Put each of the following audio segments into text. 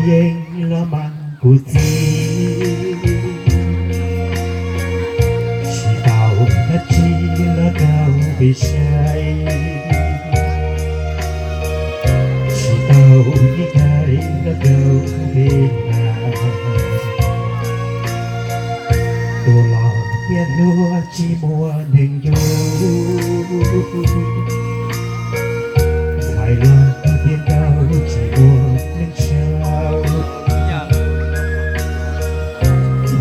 yeej los mas kuv txiv, tsis tau dab tsi los rau peb saib, tsis tau ib daim los rau peb hnav. Tus laus tias hluas tsis muaj neeg yug, ntxhais laus tias nkauj tsis muaj neeg sau.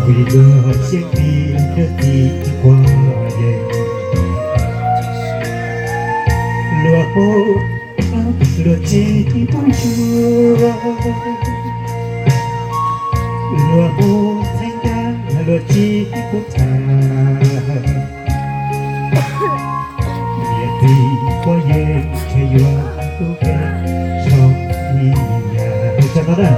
Vim luag siab nti luag txiv quav yeeb, luag pub luag tsis pub ntsuag, luag pub txheeb ntag luag tsis pub tham. Niam txiv quav yeeb ntshe yuav tub ke zoo li yam. Sawv ntxov na,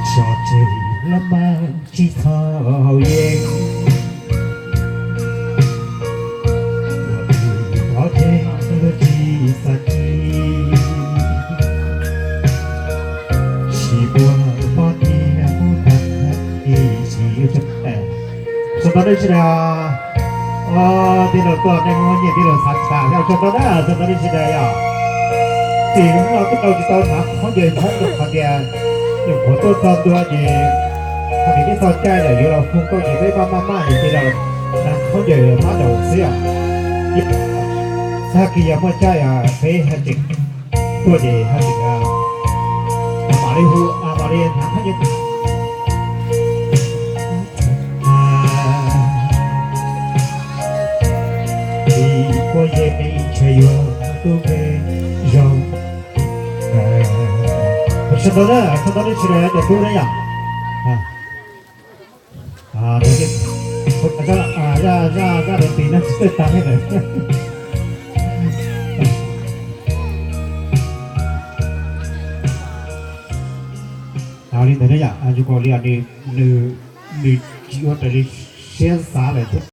tso tseg los mas tsis txhob haus yeeb, thov tseg luag tsis xav ci, tsis muaj poj niam mus tag ib tsis. Sawv ntxov nej sawv daws, tij laug tuaj nej muaj nyiaj tij laug xav xav thiab, sawv ntxov na, sawv ntxov nej sawv daws yom. Txij no twb tau tsis tau hnav khaub ncaws Hmoob rau qhov tias nyuam qhuav tuaj txog ntua ces thaum twg txog caij lawm yuav los hu nkauj ces peb maj maj maj ces cia li hnav khaub ncaws Hmoob daus xwb os. Tag kis yog muaj caij peb haj tseem tuaj ces haj tseem mam li hu, mam li hnav khaub ncaws. Txiv quav yeeb ntshe yuav tub ke zoo. Sawv ntxov na, sawv ntxov nej sawv daws cov tub na yom. Zaj, zaj, zaj dav tis no tsis txawj tag li lawm. Li ntawd na yom, zoo nkaus li nws, nws tsis ua raws li siab xav lawm thiab.